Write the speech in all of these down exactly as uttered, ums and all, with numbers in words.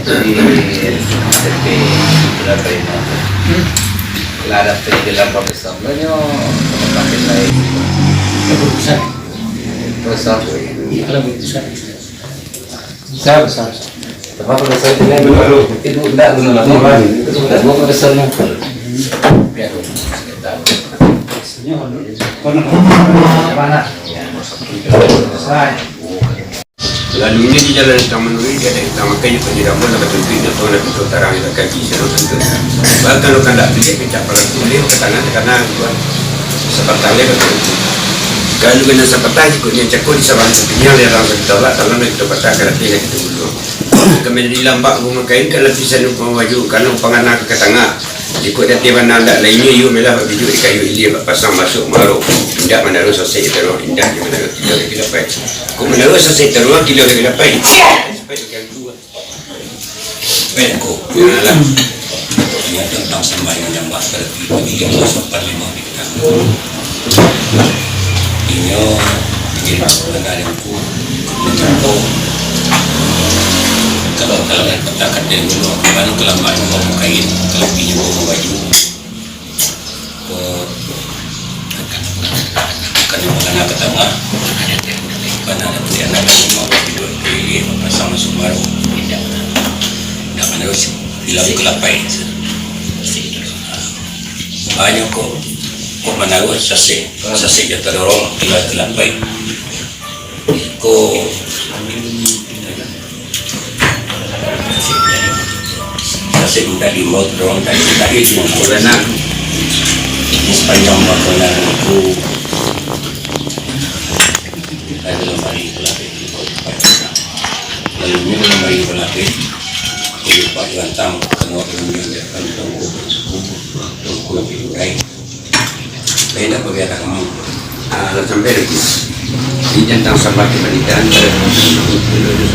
Di S P berapa ini? Lah ada tadi dalam pabesar banyak, pakai lain. Keputusan. Besar. Kalau keputusan. Besar, besar. Tapi kalau besar ini dulu, itu enggak guna lama. Enggak guna besarnya. Biar dulu. Sebenarnya, mana? Mana? Besar. Lalu inyo di jalan Utang Manuri, di adaik Utang Makai, di Panji Rambut, nak batuntuik, nak tahu, nak pintu tarang, nak kaji, sanak tuntut. Bahkan lo kandak pilih, pincak palaku, ulih ka tangan, ka kanan, dua sapatang lai batuntuik. Kalu kena sapatang, jikok nian cako di sabanta pilihan, lerang sakito balak, talang sakito patah, karati sakito buluang. Kami di lambak rumah kain, ka lapisan rumah baju, kano pangana ka tangah. Jikok di ateh bana ndak lainyo, iyo malah babijuak di kayu ilia, bak pasang masuk maro. Indak manaruih sasek taruang, indak jo manaruih kilo dari lapai. Kok manaruih sasek taruang, kilo dari lapai. Sampai bagian dua. Sampai ko. Nah lah. Inyo tantang sambah nan jambak, tapi ini sopan memang. Inyo jadi bana dengku, macam ko. Kalau, kalau nak patah kata dulu, aku baru kelambat bawa kain, kalau pinjam bawa baju. Ko, akan, akan yang mangana ka tangah. Bana ada pilihan lain, mau tidur, pilih, pasang masuk baru. Dah mana, bilang ke lapai. Banyak ko, ko manaruih sasek, sasek jo tadorong, kilo talapai. Ko sasek mintak diimbau, tadorong mintak diimbau, tadi cuma ko lah nak. Di sapanjang bakonan ko, ado lamari ko lapeh. Lalu nyo lamari ko lapeh, ko lupak rantang, tangah ko minyak, tangah ko suku, tangah ko lapeh urai. Baiklah, pabia ka kami. Ah, lah sampai lagi. Di tantang sambah kapanitaan, pada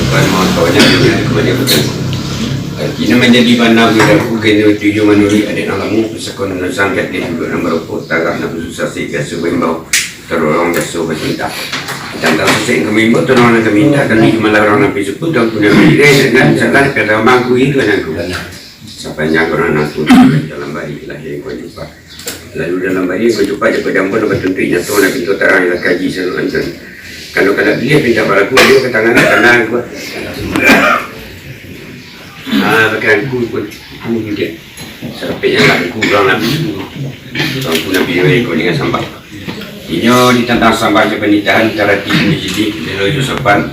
sopan mawon kawannya, dunia di kemadian bukan. Kini manjadi bana budak ku, kini tujuh manuruik adat nan lamo, pusako nan sangkek, di duduk nan barokok, tarah nan basusah, sik biaso baimbau, tarorong biaso bacinta. Tantang sasek kami imbau, tolong nan kami minta, kami cuma lah urang nan pisuku, tuan punya pikiran, dan salah kata mangku itu anakku. Sapanjang urang nan pun dalam bari lahir kau jumpa. Lalu dalam bari kau jumpa, jago jambu, dapat tuntuik nyato, nak pintu tarang, nak kaji sanak antun. Kalau kada pilih, pinta balaku, dia ke tangan, ke tangan, gua. Ah, pakai aku pun, aku juga. Sampai yang aku kurang habis. Tuanku Nabi Yunus, kau dengan sambah. Inyo ditantang sambah jo panitahan, tarati majidi, lelo jo sopan.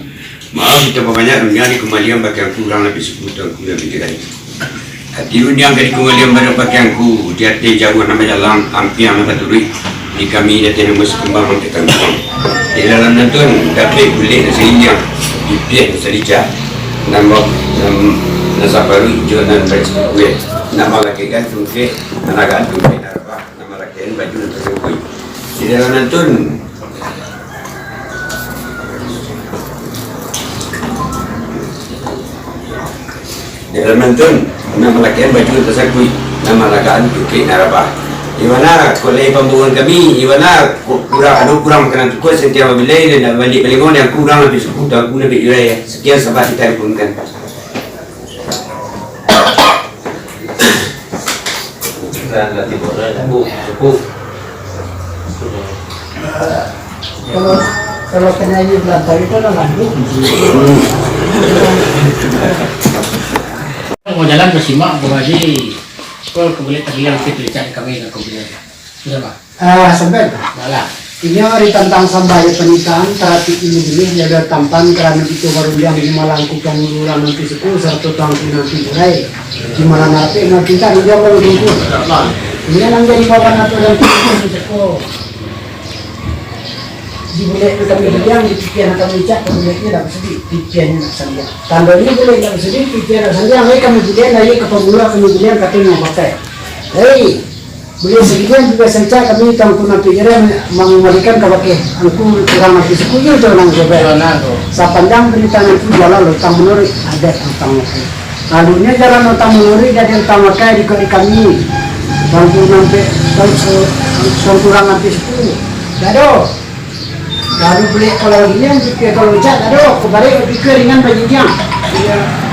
Maaf, kita babanyak dunia di kumalian, bagian kurang lebih sepuluh tahun kurang lebih dari. Hati rundiang ka di kumalian, badan bagianku, di ateh jauah nan bajalang, ampiang nan baturuik, di kami di ateh namo sakembang mangkek tangkuang. Di dalam nantun, dapek bulek nan salindiang, pipiah nan salijak, nan ba-, nan, nan saparuik jo nan bacikuek, nak malakekkan tungkek, nan agak tungkek, nan rabah. Nan malakekan baju nan tasangkuik. Di dalam nantun. Di dalam nantun, nan malakekan baju nan tasangkuik, nan malagaan tungkek nan rabah. Di mana, kok lai pambuangan kami, di mana, kok kurang, ado kurang makanan tukuak, satiap babilai, dan baliak balingo, dan kurang habis suku, dan kurang habis jurai, ya. Sekian sambah kita punkan. Kalau, kalau kena aia belantai itu lah landu. Mau jalan basimak, Bu Haji. Kau boleh terlihat ke tulisan kami nak kau bilang. Sudah, Pak? Ah, sampai. Malah. Inyo ditantang sambah jo panitahan, taratik ini dulu, jaga tampan, karano kito baru diam di malam, ku pangulu urang nanti suku, sarato tuangku nanti burai. Di malam rapek, makin tak diam baru jumpa. Inyo nan jadi baban atur dan pikiran suku. Di bulek tu kami diam, di pikiran kami cak, buleknyo dah bersedih, pikirannya nak sandiang. Tandonyo bulek nak bersedih, pikiran nak sandiang, hei kami budian, ayo ka pangulu kami budian, katonyo pakai. Hei, Buliah sagigian juga sancak kami tuangku nan pikiran mangambalikan kabake angku urang mati sakujur jo nan gobe. Sapanjang parintah nangku jalan utang manuruik adat utang makai. Kalunyo jalan utang manuruik dari utang makai di, di kami. Tuangku nan pe-, tuang-, tuangku urang mati sakujur. Dado. Lalu buliah kalau ringan, jikok kalau ucak, aduh, aku balik bapikir ringan bajinjiang. Iya.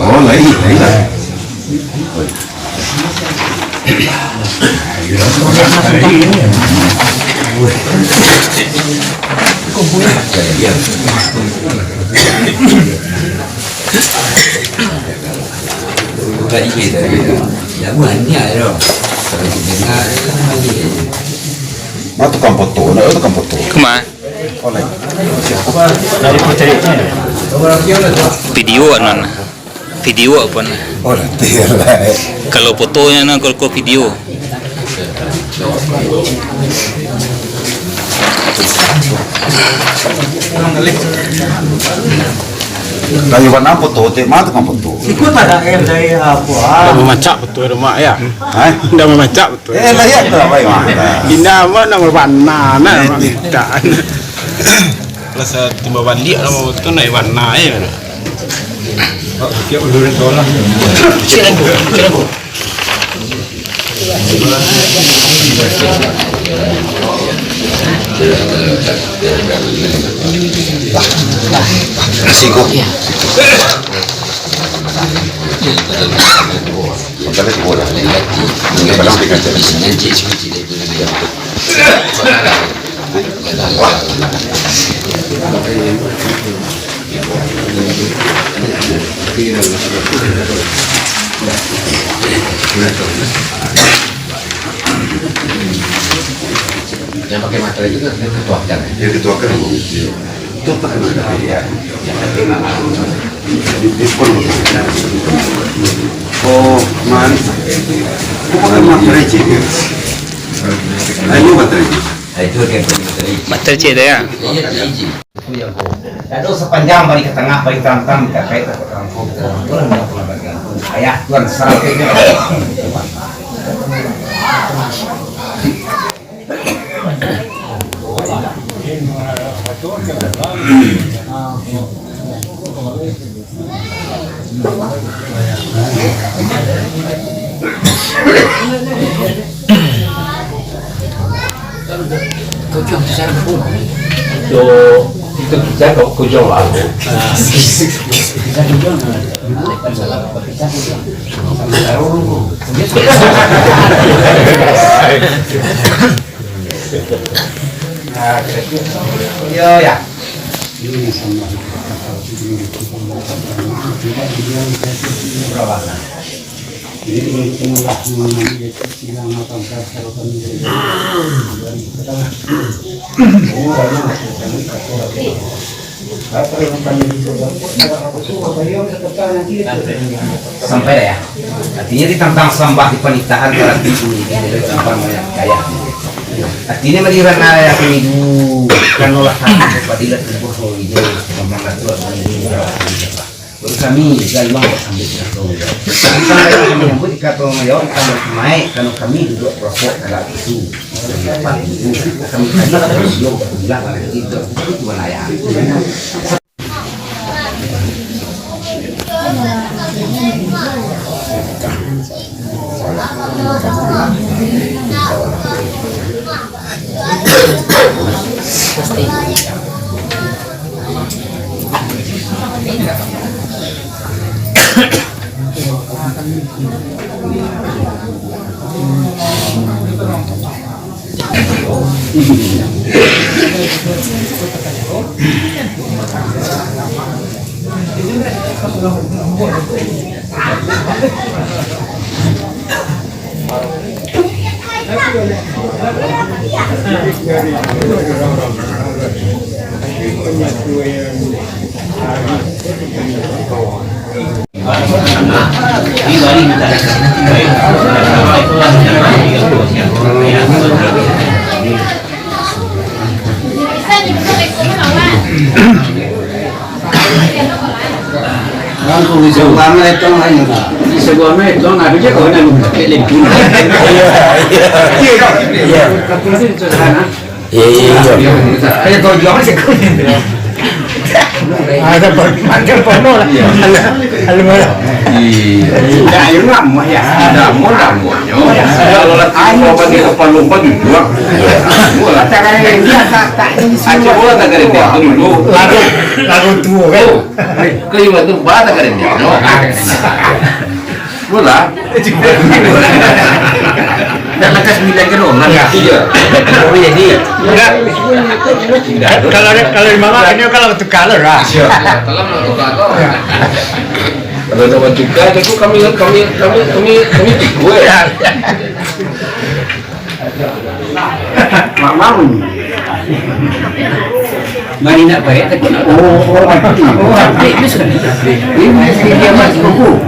Oh, lain, lain. Mak tukang foto, nak tukang foto. Kuma? Oleh. Video anon. Video apo nah? Oh, nanti lah. Kalau fotonya nah, kalau, kalau video. Dari mana foto? Tek mana tukang foto? Ikut ada M dari apa? Dah mamacak foto rumah ya. Hah? Dah mamacak foto. Eh, lah ya tu apa yang mana? Indah amat nama warna nah, nama kita. Rasa timbal baliak lah, mau tu naik warna, eh. Oh, dia ulur itu lah. Silakan, silakan. Siko. Iya. Makan lagi bola. Makan lagi bola. Yang pakai materi itu kan ketuakan. Ya, ketuakan. Itu pakai materi, ya. Oh, man. Itu pakai materi, cik. Nah, ini materi. Nah, itu pakai materi. Materi, cik, dah, ya? Iya, cik. Dado sapanjang bari ka tangah, bari tarantang, ka kaik ka tarantang, ka tarantang, ka tarantang, ayah Tuan saratuih. Itu, itu kita kau kujong lah. Yo, ya. Sampai dah, ya. Artinya ditantang sambah di panitahan, berarti ini dari sambah banyak kaya. Artinya malihat naya kami dulu, kan olah kami padilat tubuh kami ini, memang aturan kami ini. Baru kami, galong ambil kato. Bukan kami nyambut di kato mayo, ditambah kamaik, karena kami duduk rokok agak isu. Kami tadi kami duduk, bilang, itu, itu mana ya? Sebuah metong aja. Sebuah metong, ada je kau nak minta pelik pun. Iya, iya. Iya. Tapi itu sederhana. Iya, iya, iya. Kayak kau jual sih kau. Ada pun, macam pun lah. Iya. Alah, alah, alah. Iya. Dah, ayo lah, mau ya. Dah, mau lah, mau. Kalau lah, anu, mau pakai kepala lupa jujur. Iya. Mau lah. Tak ada yang dia tak, tak ada yang Aceh semua. Bola tak ada dia dulu. Lagu, lagu tua kan? Oh, kau ingat tu, bah tak ada dia. No. Bola. Dah lekas bilang ke orang. Iya. Iya. Boleh jadi. Enggak. Tidak. Kalau ada, kalau di mana, ini kalau tukar lah. Iya. Kalau mau tukar kau. Kalau nak tukar, tu kami, kami, kami, kami, kami tipu, eh. Mak Maun. Mari nak baik, tapi nak. Oh, oh, mati. Oh, mati. Ini sudah. Ini mesti dia masuk buku.